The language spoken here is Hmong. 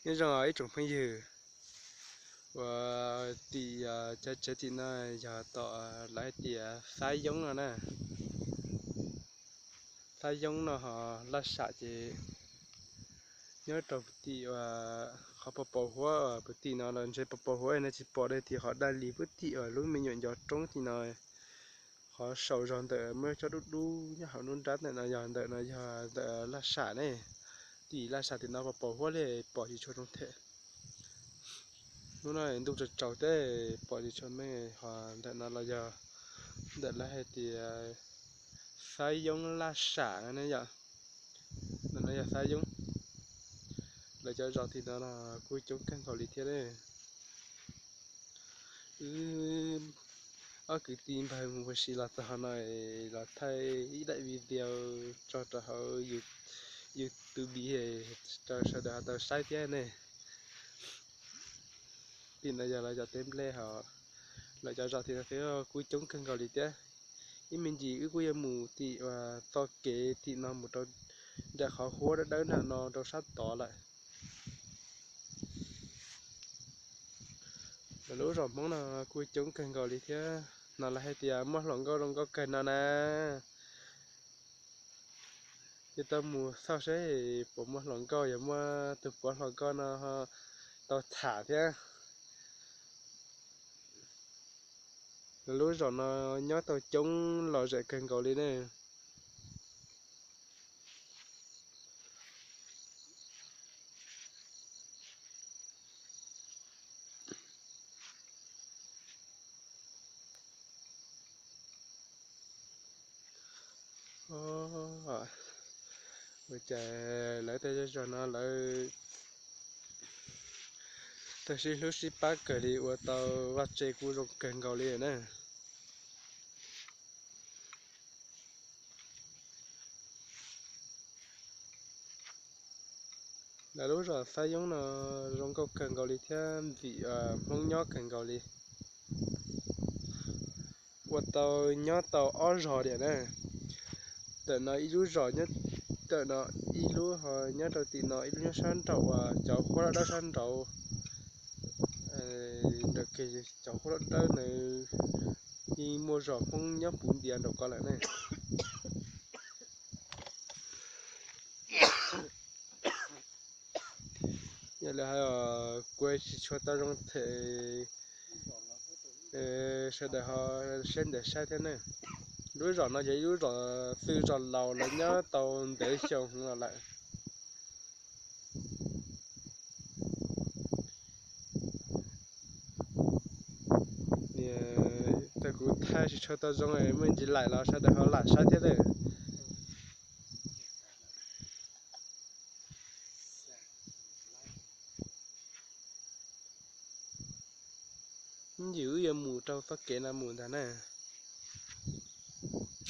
Nyob zoo ib tsoom phooj ywg, uas tim cov tsev tim no yog tom lawv hais tias Xab Yoob no na. Xab Yoob no ho laj sam ces nyob rau tim uas qhov paus paus huab uas puv tim no los ntshe paus paus huab no tsis pom dai tias qhov daj li puv tim uas lub me nyuam ncov roob tim no. Qhov saum zog ntawm muaj cov dub dub nyob hauv lub nrab ntawm no yog ntawm no yog ntawm laj sam ne. Tim laj sam tim no paus paus huab li pom tsis tshua zoo them. Hnub no ntuj tsaus tsaus thiab pom tsis tshua meej, ho ntawm no los yog ntawm lawv hais tias Xab Yoob laj sam ne yom. Ntawm no yog Xab Yoob. Lawv cov zos tim no los kuj coob kawg nkaus li thiab ne. Wb ob kwv tij npawg mus ua si los txog no los thaij ib daim video tso rau hauv YouTube rau sawv daws ho tau saib thiab ne. Tim no yog lawv cov teb nplej ho, lawv cov zos tim no thiab kuj coob kawg nkaus li thiab. Ib me ntsis wb kuj yuav mus tim uas txoj kev tim no mus rau nram qhov huab dawb dawb nram no rau sab tod lawm. Lawv lub zos Hmoob no kuj coob kawg nkaus li thiab. No lawv hais tias muaj hluas nkauj zoo nkauj kawg no na. Yuav tau mus xauj seb puas muaj hluas nkauj, yog muaj tus puav hluas nkauj no tau tham thiab. Lawv lub zos no nyob tau coob lom zem kawg nkaus li ne. Ua cas lawv tej zej zog no lawv tau sib hlub sib pab kawg li, ua tau vaj tse kuj zoo kawg nkaus li na. Lawv lub zos Xab Yoob no zoo nkauj kawg nkaus li thiab ntxim Hmoob nyob kawg nkaus li. Ua tau nyob tau ob zos diam na. Ntawm no ib lub zos nyob, ntawm no ib lub ho nyob rau tim no ib lub nyob sab nraum uas cov huab dawb dawb sab nraud. Nram keg cov huab dawb dawb na, yeej muaj zos Hmoob nyob puv ntiav nraum ko lawm ne. Yog li hais kuv tsis tshua tau zoo them, sawv daws ho siab ntev saib thiab ne. Lub zos no yog ib lub zos xwb, zos laus lawv nyob tau ntev xyoo heev los lawm. Thaum kuv thaij tsis tshua tau zoo, muaj ntsis laim los sawv daws ho lam saib thiab lawm. Ib ntsis wb yuav mus rau txoj kev no mus ntag na.